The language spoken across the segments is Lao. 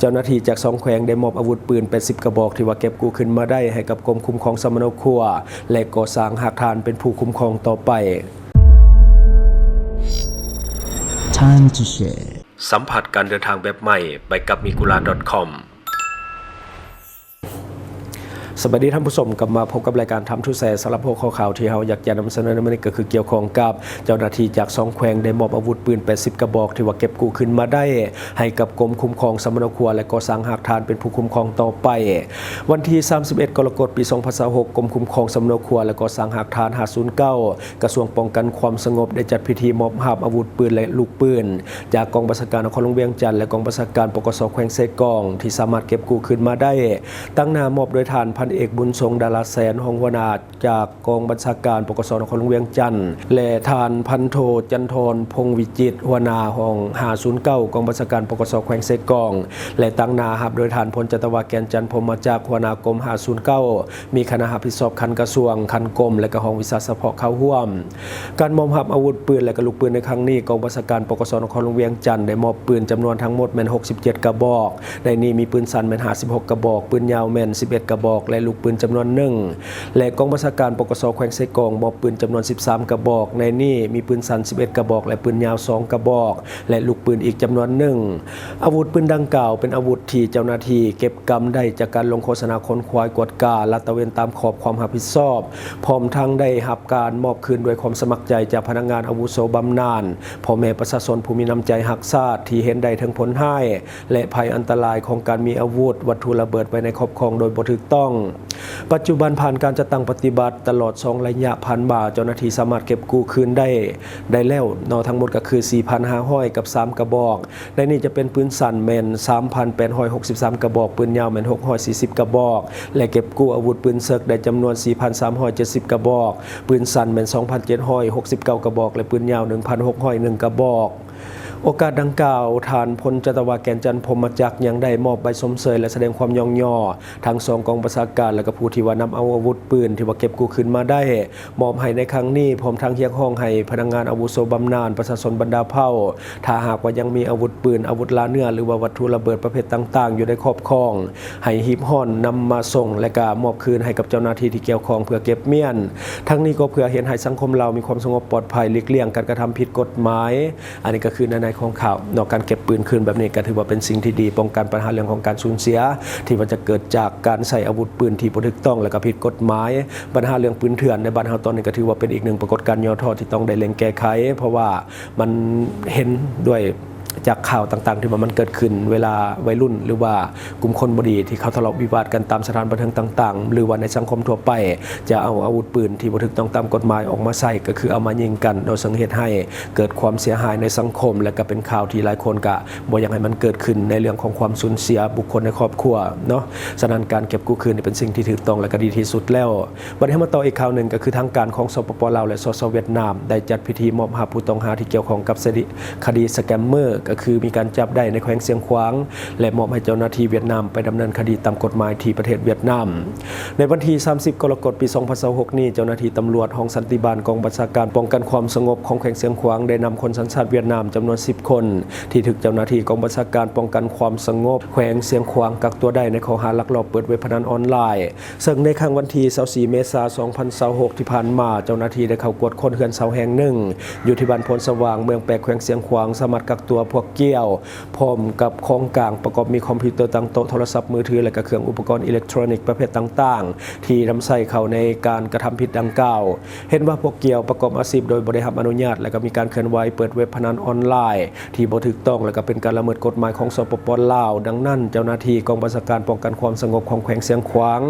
ເຈົ້າໜ້າທີ່ຈາກສອງແຂວງໄດ້ມອບອາວຸດປືນແປດສິບກະບອກ ທີ່ວ່າເກັບກູ້ຂຶ້ນມາໄດ້ໃຫ້ກັບກົມຄຸ້ມຄອງສຳມະໂນຄົວ ແລະ ກໍ່ສ້າງຮາກຖານເປັນຜູ້ຄຸ້ມຄອງຕໍ່ໄປ. Time to share. ສຳຜັດການເດີນທາງແບບໃໝ່ ໄປກັບ Migura ດອດ ຄອມ. ສະບາຍດີທ່ານຜູ້ຊົມ, ກັບມາພົບກັບລາຍການ Time to Share. ສຳລັບຫົວຂໍ້ຂ່າວທີ່ເຮົາຢາກຈະນຳສະເໜີໃນມື້ນີ້ ກໍຄືກ່ຽວຂ້ອງກັບເຈົ້າໜ້າທີ່ຈາກສອງແຂວງໄດ້ມອບອາວຸດປືນແປດສິບກະບອກ ທີ່ວ່າເກັບກູ້ຂຶ້ນມາໄດ້ໃຫ້ກັບກົມຄຸ້ມຄອງສຳມະໂນຄົວ ແລະ ກໍ່ສ້າງຮາກຖານເປັນຜູ້ຄຸ້ມຄອງຕໍ່ໄປ. ວັນທີສາມສິບເອັດ ກໍລະກົດ ປີສອງພັນຊາວຫົກ, ກົມຄຸ້ມຄອງສຳມະໂນຄົວ ແລະ ກໍ່ສ້າງຮາກຖານ ຫ້າສູນເກົ້າ ກະຊວງປ້ອງກັນຄວາມສະຫງົບ ໄດ້ຈັດພິທີມອບຮັບອາວຸດປືນ ແລະ ລູກປືນ ຈາກກອງບັນຊາການນະຄອນຫຼວງວຽງຈັນ ແລະ ກອງບັນຊາການ ປກສ ແຂວງເຊກອງ ທີ່ສາມາດເກັບກູ້ຄືນມາໄດ້. ຕາງໜ້າມອບໂດຍທ່ານພັນເອກ ບຸນສົງ ດາລາແສນ ຮອງຫົວໜ້າຈາກກອງບັນຊາການ ປກສ ນະຄອນຫຼວງວຽງຈັນ ແລະ ທ່ານພັນໂທ ຈັນທອນ ພົງວິຈິດ ຫົວໜ້າຫ້ອງຫ້າສູນເກົ້າ ກອງບັນຊາການ ປກສ ແຂວງເຊກອງ ແລະ ຕາງໜ້າຮັບໂດຍທ່ານ ພົນຈັດຕະວາ ແກ່ນຈັນ ພົມມະຈັກ ຫົວໜ້າກົມຫ້າສູນເກົ້າ ມີຄະນະຮັບຜິດຊອບຂັ້ນກະຊວງ, ຂັ້ນກົມ ແລະ ກະຫ້ອງວິຊາສະເພາະເຂົ້າຮ່ວມ. ການມອບຮັບອາວຸດປືນ ແລະ ກະລູກປືນໃນຄັ້ງນີ້, ກອງບັນຊາການ ປກສ ນະຄອນຫຼວງວຽງຈັນ ໄດ້ມອບປືນຈຳນວນທັງໝົດແມ່ນຫົກສິບເຈັດກະບອກ, ໃນນີ້ມີປືນສັ້ນແມ່ນຫ້າສິບຫົກກະບອກ, ປືນຍາວແມ່ນສິບເອັດກະບອກ ແລະ ລູກປືນຈຳນວນໜຶ່ງ ແລະ ກອງບັນຊາການ ປກສ ແຂວງເຊກອງ ມອບປືນຈຳນວນສິບສາມກະບອກ, ໃນນີ້ມີປືນສັ້ນສິບເອັດກະບອກ ແລະ ປືນຍາວສອງກະບອກ ແລະ ລູກປືນອີກຈຳນວນໜຶ່ງ. ອາວຸດປືນດັ່ງກ່າວເປັນອາວຸດທີ່ເຈົ້າໜ້າທີ່ເກັບກຳໄດ້ຈາກການລົງໂຄສະນາຂົນຂວາຍກວດກາ, ລາດຕະເວນຕາມຂອບຄວາມຮັບຜິດຊອບ, ພ້ອມທັງໄດ້ຮັບການມອບຄືນດ້ວຍຄວາມສະໝັກໃຈຈາກພະນັກງານອາວຸໂສບຳນານ, ພໍ່ແມ່ປະຊາຊົນຜູ້ມີນ້ຳໃຈຮັກຊາດ ທີ່ເຫັນໄດ້ເຖິງຜົນຮ້າຍ ແລະ ໄພອັນຕະລາຍຂອງການມີອາວຸດ, ວັດຖຸລະເບີດໄວ້ໃນຄອບຄອງໂດຍບໍ່ຖືກຕ້ອງ. ປັດຈຸບັນຜ່ານການຈັດຕັ້ງປະຕິບັດຕະຫຼອດສອງໄລຍະຜ່ານມາ, ເຈົ້າໜ້າທີ່ສາມາດເກັບກູ້ຄືນໄດ້ ໄດ້ແລ້ວເນາະ ທັງໝົດກໍຄືສີ່ພັນຫ້າຮ້ອຍກັບສາມກະບອກ. ໃນນີ້ຈະເປັນປືນສັ້ນແມ່ນສາມພັນແປດຮ້ອຍຫົກສິບສາມກະບອກ, ປືນຍາວແມ່ນຫົກຮ້ອຍສີ່ສິບກະບອກ ແລະ ເກັບກູ້ອາວຸດປືນເສິກໄດ້ຈຳນວນສີ່ພັນສາມຮ້ອຍເຈັດສິບກະບອກ, ປືນສັ້ນແມ່ນສອງພັນເຈັດຮ້ອຍຫົກສິບເກົ້າກະບອກ ແລະ ປືນຍາວໜຶ່ງພັນຫົກຮ້ອຍໜຶ່ງກະບອກ. ໂອກາດດັ່ງກ່າວ, ທ່ານ ພົນຈັດຕະວາ ແກ່ນຈັນ ພົມມະຈັກ ຍັງໄດ້ມອບໃບຊົມເຊີຍ ແລະ ສະແດງຄວາມຍ້ອງຍໍທັງສອງກອງບັນຊາການ ແລະ ກະຜູ້ທີ່ວ່ານຳເອົາອາວຸດປືນທີ່ວ່າເກັບກູ້ຄືນມາໄດ້ ມອບໃຫ້ໃນຄັ້ງນີ້, ພ້ອມທັງຮຽກຮ້ອງໃຫ້ພະນັກງານອາວຸໂສບຳນານ, ປະຊາຊົນບັນດາເຜົ່າ, ຖ້າຫາກວ່າຍັງມີອາວຸດປືນ, ອາວຸດລ່າເນື້ອ ຫຼືວ່າວັດຖຸລະເບີດປະເພດຕ່າງໆ ຢູ່ໃນຄອບຄອງ, ໃຫ້ຮີບຮ້ອນນຳມາສົ່ງ ແລະ ກະມອບຄືນໃຫ້ກັບເຈົ້າໜ້າທີ່ທີ່ກ່ຽວຂ້ອງເພື່ອເກັບມ້ຽນ. ທັງນີ້ກໍເພື່ອເຮັດໃຫ້ສັງຄົມລາວມີຄວາມສະຫງົບປອດໄພ, ຫຼີກລ່ຽງການກະທຳຜິດກົດໝາຍ. ອັນນີ້ກໍຄືໃນໃນຂອງຂ່າວເນາະ, ການເກັບປືນຄືນແບບນີ້ກໍຖືວ່າເປັນສິ່ງທີ່ດີ, ປ້ອງກັນບັນຫາເລື່ອງຂອງການສູນເສຍ ທີ່ວ່າຈະເກີດຈາກການໃຊ້ອາວຸດປືນທີ່ບໍ່ຖືກຕ້ອງ ແລະ ກໍຜິດກົດໝາຍ. ບັນຫາເລື່ອງປືນເຖື່ອນໃນບ້ານເຮົາຕອນນີ້ ກໍຖືວ່າເປັນອີກໜຶ່ງປາກົດການຫຍໍ້ທໍ້ທີ່ຕ້ອງໄດ້ເລັ່ງແກ້ໄຂ, ເພາະວ່າມັນເຫັນດ້ວຍຈາກຂ່າວຕ່າງໆ ທີ່ວ່າມັນເກີດຂຶ້ນເວລາໄວລຸ້ນ ຫຼືວ່າ ກຸ່ມຄົນບໍ່ດີທີ່ເຂົາທະເລາະວິວາດກັນຕາມສະຖານບັນເທີງຕ່າງໆ ຫຼືວ່າໃນສັງຄົມທົ່ວໄປ ຈະເອົາອາວຸດປືນທີ່ບໍ່ຖືກຕ້ອງຕາມກົດໝາຍອອກມາໃຊ້ ກໍຄືເອົາມາຍິງກັນເນາະ, ເຊິ່ງເຮັດໃຫ້ເກີດຄວາມເສຍຫາຍໃນສັງຄົມ ແລະ ກໍເປັນຂ່າວທີ່ຫຼາຍຄົນກະບໍ່ຢາກໃຫ້ມັນເກີດຂຶ້ນໃນເລື່ອງຂອງຄວາມສູນເສຍບຸກຄົນໃນຄອບຄົວເນາະ. ສະນັ້ນ ການເກັບກູ້ຄືນນີ້ເປັນສິ່ງທີ່ຖືກຕ້ອງ ແລະ ກໍດີທີ່ສຸດແລ້ວ. ບັດນີ້ເຮົາມາຕໍ່ອີກຂ່າວໜຶ່ງ ກໍຄືທາງການຂອງ ສປປ ລາວ ແລະ ສສ ຫວຽດນາມ ໄດ້ຈັດພິທີມອບຮັບຜູ້ຕ້ອງຫາທີ່ກ່ຽວຂ້ອງກັບຄະດີ ຄະດີສະແກມເມີ ກໍຄືມີການຈັບໄດ້ໃນແຂວງຊຽງຂວາງ ແລະ ມອບໃຫ້ເຈົ້າໜ້າທີ່ຫວຽດນາມໄປດຳເນີນຄະດີຕາມກົດໝາຍທີ່ປະເທດຫວຽດນາມ. ໃນວັນທີສາມສິບ ກໍລະກົດ ປີສອງພັນຊາວຫົກນີ້, ເຈົ້າໜ້າທີ່ຕຳຫຼວດຫ້ອງສັນຕິບານກອງບັນຊາການປ້ອງກັນຄວາມສະຫງົບຂອງແຂວງຊຽງຂວາງ ໄດ້ນຳຄົນສັນຊາດຫວຽດນາມຈຳນວນສິບຄົນ ທີ່ຖືກເຈົ້າໜ້າທີ່ກອງບັນຊາການປ້ອງກັນຄວາມສະຫງົບແຂວງຊຽງຂວາງກັກຕົວໄດ້ໃນຂໍ້ຫາລັກລອບເປີດເວັບພະນັນອອນລາຍ. ເຊິ່ງໃນຄ່ຳວັນທີຊາວສີ່ ເມສາ ສອງພັນຊາວຫົກ ທີ່ຜ່ານມາ, ເຈົ້າໜ້າທີ່ໄດ້ເຂົ້າກວດຄົ້ນເຮືອນເຊົ່າແຫ່ງໜຶ່ງ ຢູ່ທີ່ບ້ານໂພນສະຫວ່າງ ເມືອງແປກ ແຂວງຊຽງຂວາງ, ສາມາດກັກຕົວພວກກ້ຽວ ພ້ອມກັບຂອງກາງປະກອບມີຄອມພິວເຕີ, ຕັ້ງໂຕະ, ໂທລະສັບມືຖື ແລະ ກະເຄື່ອງອຸປະກອນອີເລັກໂທຣນິກປະເພດຕ່າງໆ ທີ່ນຳໃຊ້ເຂົ້າໃນການກະທຳຜິດດັ່ງກ່າວ. ເຫັນວ່າພວກກ້ຽວປະກອບອາຊີບໂດຍບໍ່ໄດ້ຮັບອະນຸຍາດ ແລະ ກໍມີການເຄື່ອນໄຫວເປີດເວັບພະນັນອອນລາຍ ທີ່ບໍ່ຖືກຕ້ອງ ແລະ ກໍເປັນການລະເມີດກົດໝາຍຂອງ ສປປ ລາວ. ດັ່ງນັ້ນ, ເຈົ້າໜ້າທີ່ກອງບັນຊາການປ້ອງກັນຄວາມສະຫງົບຂອງແຂວງຊຽງຂວາງ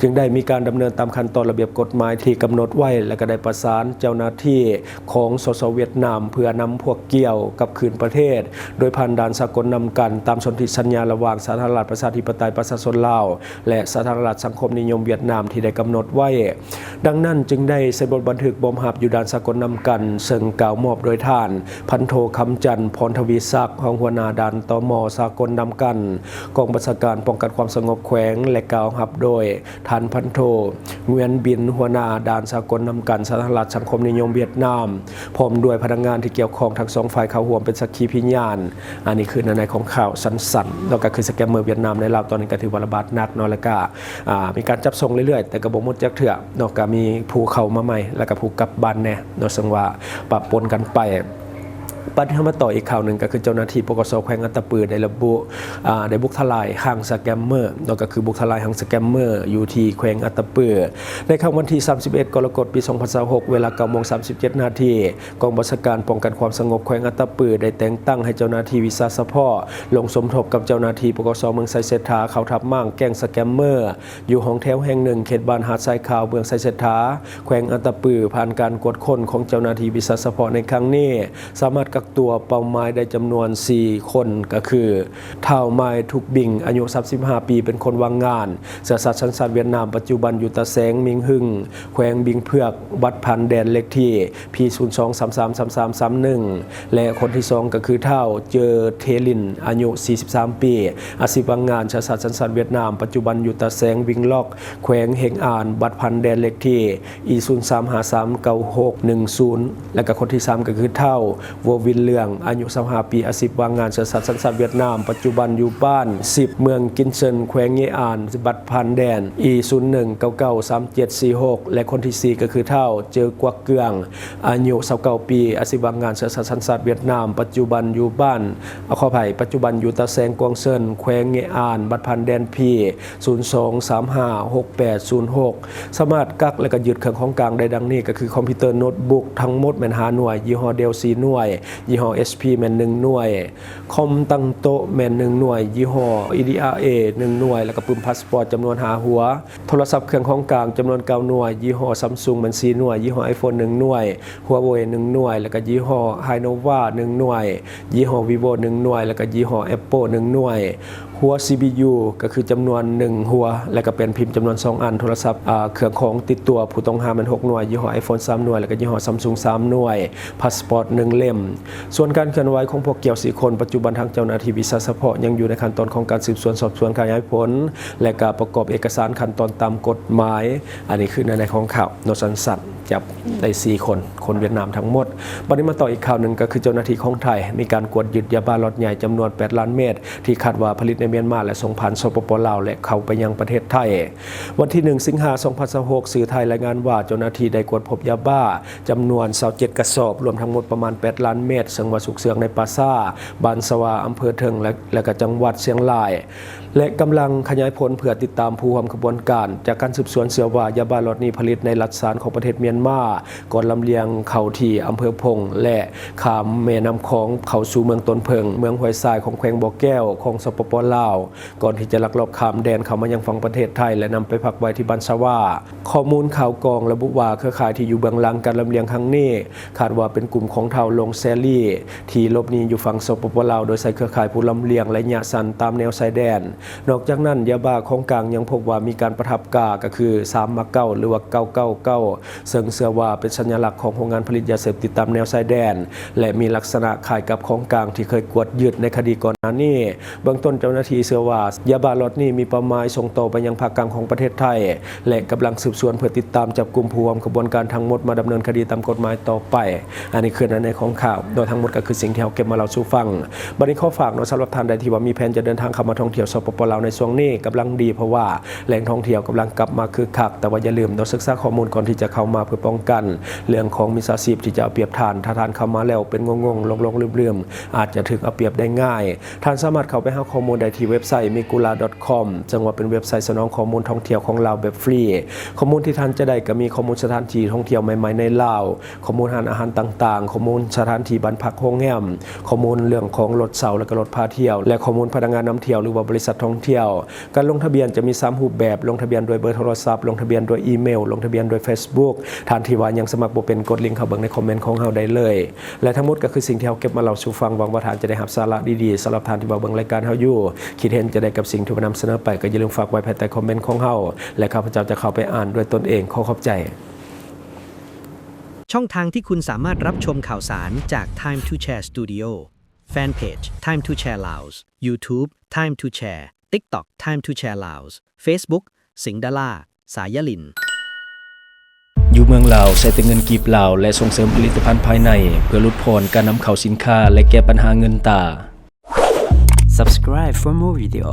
ຈຶ່ງໄດ້ມີການດຳເນີນຕາມຂັ້ນຕອນລະບຽບກົດໝາຍທີ່ກຳນົດໄວ້ ແລະ ກໍໄດ້ປະສານເຈົ້າໜ້າທີ່ຂອງ ສສ ຫວຽດນາມ ເພື່ອນຳພວກກ້ຽວກັບຄືນປະເທດ ໂດຍຜ່ານດ່ານສາກົນນຳກັນ ຕາມສົນທິສັນຍາລະຫວ່າງສາທາລະນະລັດປະຊາທິປະໄຕປະຊາຊົນລາວ ແລະ ສາທາລະນະລັດສັງຄົມນິຍົມຫວຽດນາມທີ່ໄດ້ກຳນົດໄວ້. ດັ່ງນັ້ນຈຶ່ງໄດ້ເຊັນບົດບັນທຶກມອບຮັບຢູ່ດ່ານສາກົນນຳກັນ, ເຊິ່ງກ່າວມອບໂດຍທ່ານ ພັນໂທ ຄຳຈັນ ພອນທະວີສັກ ຮອງຫົວໜ້າດ່ານ ຕມ ສາກົນນຳກັນ ກອງບັນຊາການປ້ອງກັນຄວາມສະຫງົບແຂວງ ແລະ ກ່າວຮັບໂດຍທ່ານ ພັນໂທ ງວຽນບິນ ຫົວໜ້າດ່ານສາກົນນຳກັນສາທາລະນະລັດສັງຄົມນິຍົມຫວຽດນາມ ພ້ອມດ້ວຍພະນັກງານທີ່ກ່ຽວຂ້ອງທັງສອງຝ່າຍເຂົ້າຮ່ວມເປັນສັກຂີພິຍານ. ງານ. ອັນນີ້ຄືໃນໆຂອງຂ່າວສັ້ນໆເນາະ ກໍຄືສະແກມເມີຫວຽດນາມໃນລາວຕອນນີ້ກໍຖືວ່າລະບາດໜັກເນາະ ແລ້ວກໍ ອ່າ ມີການຈັບສົ່ງເລື້ອຍໆ ແຕ່ກໍບໍ່ໝົດຈັກເທື່ອເນາະ ກໍມີຜູ້ເຂົ້າມາໃໝ່ ແລ້ວກໍຜູ້ກັບບ້ານແດ່ເນາະ ເຊິ່ງວ່າປະປົນກັນໄປ. ບັດນີ້ເຮົາມາຕໍ່ອີກຂ່າວໜຶ່ງ ກໍຄືເຈົ້າໜ້າທີ່ ປກສ ແຂວງອັດຕະປື ໄດ້ລະບຸ ອ່າ ໄດ້ບຸກທະລາຍຮັງສະແກມເມີເນາະ ກໍຄືບຸກທະລາຍຮັງສະແກມເມີຢູ່ທີ່ແຂວງອັດຕະປື. ໃນຄ່ຳວັນທີສາມສິບເອັດ ກໍລະກົດ ປີສອງພັນຊາວຫົກ ເວລາເກົ້າໂມງສາມສິບເຈັດນາທີ ກອງບັນຊາການປ້ອງກັນຄວາມສະຫງົບແຂວງອັດຕະປື ໄດ້ແຕ່ງຕັ້ງໃຫ້ເຈົ້າໜ້າທີ່ວິຊາສະເພາະ ລົງສົມທົບກັບເຈົ້າໜ້າທີ່ ປກສ ເມືອງໄຊເສດຖາ ເຂົ້າທັບມ້າງແກ້ງສະແກມເມີ ຢູ່ຫ້ອງແຖວແຫ່ງໜຶ່ງ ເຂດບ້ານຫາດຊາຍຂາວ ເມືອງໄຊເສດຖາ ແຂວງອັດຕະປື. ຜ່ານການກວດຄົ້ນຂອງເຈົ້າໜ້າທີ່ວິຊາສະເພາະໃນຄັ້ງນີ້ ສາມາດກັກຕົວເປົ້າໝາຍໄດ້ຈຳນວນສີ່ຄົນ ກໍຄື ທ້າວ ມາຍ ທຸກບິງ ອາຍຸສາມສິບຫ້າປີ ເປັນຄົນວ່າງງານ ເຊື້ອຊາດສັນຊາດຫວຽດນາມ ປັດຈຸບັນຢູ່ຕາແສງມິງຮຶງ ແຂວງບິງເຜືອກ ບັດຜ່ານແດນເລກທີ ພີ ສູນສອງ ສາມສາມ ສາມສາມ ສາມໜຶ່ງ ແລະ ຄົນທີສອງ ກໍຄື ທ້າວ ເຈີ ເທລິນ ອາຍຸສີ່ສິບສາມປີ ອາຊີບວ່າງງານ ເຊື້ອຊາດສັນຊາດຫວຽດນາມ ປັດຈຸບັນຢູ່ຕາແສງວິງລັອກ ແຂວງເຮັງອານ ບັດຜ່ານແດນເລກທີ ອີ ສູນສາມ ຫ້າສາມ ເກົ້າຫົກ ໜຶ່ງສູນ ແລະ ກໍຄົນທີສາມ ກໍຄື ທ້າວ ໂວວິນເລື່ອງ ອາຍຸຊາວຫ້າປີ ອາຊີບວ່າງງານ ເຊື້ອຊາດສັນຊາດຫວຽດນາມ ປັດຈຸບັນຢູ່ບ້ານສິບ ເມືອງກິນເຊີນ ແຂວງເງອານ ບັດຜ່ານແດນ ອີ ສູນໜຶ່ງ ເກົ້າເກົ້າ ສາມເຈັດ ສີ່ຫົກ ແລະ ຄົນທີສີ່ ກໍຄື ທ້າວ ເຈີ ກວັກເກືອງ ອາຍຸຊາວເກົ້າປີ ອາຊີບວ່າງງານ ເຊື້ອຊາດສັນຊາດຫວຽດນາມ ປັດຈຸບັນຢູ່ບ້ານ ຂໍອະໄພ ປັດຈຸບັນຢູ່ຕາແສງກວາງເຊີນ ແຂວງເງອານ ບັດຜ່ານແດນພີ ສູນສອງ ສາມຫ້າ ຫົກແປດ ສູນຫົກ ສາມາດກັກ ແລະ ກໍຍຶດເຄື່ອງຂອງກາງໄດ້ດັ່ງນີ້ ກໍຄືຄອມພິວເຕີໂນ້ດບຸກທັງໝົດແມ່ນຫ້າໜ່ວຍ ຍີ່ຫໍ້ເດວສີ່ໜ່ວຍ ຍີ່ຫໍ້ເອັດພີແມ່ນໜຶ່ງໜ່ວຍ ຄອມຕັ້ງໂຕະແມ່ນໜຶ່ງໜ່ວຍ ຍີ່ຫໍ້ອີດີອາເອໜຶ່ງໜ່ວຍ ແລ້ວກໍປຶ້ມພາສປອດຈຳນວນຫ້າຫົວ ໂທລະສັບເຄື່ອງຂອງກາງຈຳນວນເກົ້າໜ່ວຍ ຍີ່ຫໍ້ຊຳຊຸງແມ່ນສີ່ໜ່ວຍ ຍີ່ຫໍ້ໄອໂຟນໜຶ່ງໜ່ວຍ ຫົວເວີຍໜຶ່ງໜ່ວຍ ແລ້ວກໍຍີ່ຫໍ້ໄຮໂນວາໜຶ່ງໜ່ວຍ ຍີ່ຫໍ້ວີໂວໜຶ່ງໜ່ວຍ ແລ້ວກໍຍີ່ຫໍ້ແອັບໂປນໜຶ່ງໜ່ວຍ ຫົວຊີບີຢູ ກໍຄືຈຳນວນໜຶ່ງຫົວ ແລ້ວກໍແປ້ນພິມຈຳນວນສອງອັນ ໂທລະສັບ ອາ ເຄື່ອງຂອງຕິດຕົວຜູ້ຕ້ອງຫາແມ່ນຫົກໜ່ວຍ ຍີ່ຫໍ້ໄອໂຟນສາມໜ່ວຍ ແລ້ວກໍຍີ່ຫໍ້ຊຳຊຸງສາມໜ່ວຍ ພາສປອດໜຶ່ງເຫຼັ້ມ. ສ່ວນການເຄື່ອນໄຫວຂອງພວກກ່ຽວສີ່ຄົນ ປັດຈຸບັນທາງເຈົ້າໜ້າທີ່ວິຊາສະເພາະຍັງຢູ່ໃນຂັ້ນຕອນຂອງການສືບສວນສອບສວນຂະຫຍາຍຜົນ ແລະ ກະປະກອບເອກະສານຂັ້ນຕອນຕາມກົດໝາຍ. ອັນນີ້ຄືໃນໆຂອງຂ່າວເນາະ ສັ້ນໆ ຈັບໄດ້ສີ່ຄົນ ຄົນຫວຽດນາມທັງໝົດ. ບັດນີ້ມາຕໍ່ອີກຂ່າວໜຶ່ງ ກໍຄືເຈົ້າໜ້າທີ່ຂອງໄທມີການກວດຍຶດຢາບ້າລັອດໃຫຍ່ຈຳນວນແປດລ້ານເມັດ ທີ່ຄາດວ່າຜະລິດໃນມຽນມາ ແລະ ສົ່ງຜ່ານ ສປປ ລາວ ແລະ ເຂົ້າໄປຍັງປະເທດໄທ. ວັນທີໜຶ່ງ ສິງຫາ ສອງພັນຊາວຫົກ ສື່ໄທລາຍງານວ່າ ເຈົ້າໜ້າທີ່ໄດ້ກວດພົບຢາບ້າ ຈຳນວນຊາວເຈັດກະສອບ ລວມທັງໝົດປະມານແປດລ້ານເມັດ ເຊິ່ງວ່າຊຸກເຊື່ອງໃນປ່າຊ້າ ບ້ານສະຫວ່າ ອຳເພີເທິງ ແລະ ແລະກະຈັງຫວັດຊຽງລາຍ ແລະກຳລັງຂະຫຍາຍຜົນເພື່ອຕິດຕາມຜູ້ຮ່ວມຂະບວນການ. ຈາກການສືບສວນເຊື່ອວ່າ ຢາບ້າລັອດນີ້ຜະລິດໃນລັດຊານຂອງປະເທດມຽນມາ ກ່ອນລຳລຽງເຂົ້າທີ່ອຳເພີພົງ ແລະ ຂ້າມແມ່ນ້ຳຂອງເຂົ້າສູ່ເມືອງຕົ້ນເຜິ້ງ ເມືອງຫ້ວຍຊາຍ ຂອງແຂວງບໍ່ແກ້ວ ຂອງ ສປປ ລາວ ກ່ອນທີ່ຈະລັກລອບຂ້າມແດນເຂົ້າມາຍັງຝັ່ງປະເທດໄທ ແລະ ນຳໄປພັກໄວ້ທີ່ບ້ານສະຫວ່າ. ຂໍ້ມູນຂ່າວກອງລະບຸວ່າ ເຄືອຂ່າຍທີ່ຢູ່ເບື້ອງຫຼັງການລຳລຽງຄັ້ງນີ້ ຄາດວ່າເປັນກຸ່ມຂອງທ້າວ ລົງ ແຊລີ ທີ່ຫຼົບໜີຢູ່ຝັ່ງ ສປປ ລາວ ໂດຍໃຊ້ເຄືອຂ່າຍຜູ້ລຳລຽງໄລຍະສັ້ນຕາມແນວຊາຍແດນ. ນອກຈາກນັ້ນ, ຢາບ້າຂອງກາງຍັງພົບວ່າມີການປະທັບກາ ກໍຄື ສາມມາເກົ້າ ຫຼືວ່າ ເກົ້າເກົ້າເກົ້າ ເຊິ່ງເຊື່ອວ່າເປັນສັນຍະລັກຂອງໂຮງງານຜະລິດຢາເສບຕິດຕາມແນວຊາຍແດນ ແລະ ມີລັກສະນະຄ້າຍກັບຂອງກາງທີ່ເຄີຍກວດຍຶດໃນຄະດີກ່ອນໜ້ານີ້. ເບື້ອງຕົ້ນເຈົ້າໜ້າທີ່ເຊື່ອວ່າ ຢາບ້າລັອດນີ້ມີເປົ້າໝາຍສົ່ງຕໍ່ໄປຍັງພາກກາງຂອງປະເທດໄທ ແລະ ກຳລັງສືບສວນເພື່ອຕິດຕາມຈັບກຸ່ມຜູ້ຮ່ວມຂະບວນການທັງໝົດມາດຳເນີນຄະດີຕາມກົດໝາຍຕໍ່ໄປ. ອັນນີ້ຄືໃນຂອງຂ່າວ ໂດຍທັງໝົດກໍຄືສິ່ງທີ່ເຮົາເກັບມາເລົ່າສູ່ຟັງ. ບັດນີ້ຂໍຝາກເນາະ ສຳລັບທ່ານໃດທີ່ວ່າມີແຜນຈະເດີນທາງເຂົ້າມາທ່ອງທ່ຽວ ສປປ ລາວ ໃນຊ່ວງນີ້ກຳລັງດີ ເພາະວ່າ ແຫຼ່ງທ່ອງທ່ຽວກຳລັງກັບມາຄຶກຄັກ, ແຕ່ວ່າຢ່າລືມເນາະ ສຶກສາຂໍ້ມູນກ່ອນທີ່ຈະເຂົ້າມາ ເພື່ອປ້ອງກັນເລື່ອງຂອງມິດສາຊີບທີ່ຈະເອົາປຽບທ່ານ. ຖ້າທ່ານເຂົ້າມາແລ້ວເປັນງົງໆ ຫຼົງໆ ລືມໆ ອາດຈະຖືກເອົາປຽບໄດ້ງ່າຍ. ທ່ານສາມາດເຂົ້າໄປຫາຂໍ້ມູນໄດ້ທີ່ເວັບໄຊ migula.com ເຊິ່ງວ່າເປັນເວັບໄຊສະໜອງຂໍ້ມູນທ່ອງທ່ຽວຂອງລາວແບບຟຣີ. ຂໍ້ມູນທີ່ທ່ານຈະໄດ້ກໍມີຂໍ້ມູນສະຖານທີ່ທ່ອງທ່ຽວໃໝ່ໆໃນລາວ, ຂໍ້ມູນຮ້ານອາຫານຕ່າງໆ, ຂໍ້ມູນສະຖານທີ່ບ້ານພັກໂຮງແຮມ, ຂໍ້ມູນເລື່ອງຂອງລົດເຊົ່າ ແລະ ກໍລົດພາທ່ຽວ ແລະ ຂໍ້ມູນພະນັກງານນຳທ່ຽວ ຫຼືວ່າບໍລິສັດທ່ອງທ່ຽວ. ການລົງທະບຽນຈະມີສາມຮູບແບບ, ລົງທະບຽນດ້ວຍເບີໂທລະສັບ, ລົງທະບຽນດ້ວຍອີເມວ, ລົງທະບຽນດ້ວຍເຟສບຸກ. ທ່ານທີ່ວ່າຍັງສະໝັກບໍ່ເປັນ, ກົດລິງເຂົ້າເບິ່ງໃນຄອມເມັນຂອງເຮົາໄດ້ເລີຍ. ແລະ ທັງໝົດກໍຄືສິ່ງທີ່ເຮົາເກັບມາເລົ່າສູ່ຟັງ. ຫວັງວ່າທ່ານຈະໄດ້ຮັບສາລະດີໆ. ສຳລັບທ່ານທີ່ວ່າເບິ່ງລາຍການເຮົາຢູ່, ຄິດເຫັນຈັ່ງໃດກັບສິ່ງທີ່ວ່ານຳສະເໜີໄປ, ກໍຢ່າລືມຝາກໄວ້ພາຍໃຕ້ຄອມເມັນຂອງເຮົາ ແລະ ຂ້າພະເຈົ້າຈະເຂົ້າໄປອ່ານດ້ວຍຕົນເອງ. ຂໍຂອບໃຈ. ช่องทางที่คุณสามารถรับชมข่าวสารจาก Time to Share Studio Fanpage Time to Share Laos YouTube Time to Share TikTok Time to Share Laos Facebook สิงห์ดารา สายลิน ຢູ່ເມືອງລາວ ໃຊ້ແຕ່ເງິນກີບລາວ ແລະ ສົ່ງເສີມຜະລິດຕະພັນພາຍໃນ ເພື່ອຫຼຸດຜ່ອນການນຳເຂົ້າສິນຄ້າ ແລະ ແກ້ບັນຫາເງິນຕາ. Subscribe for more video.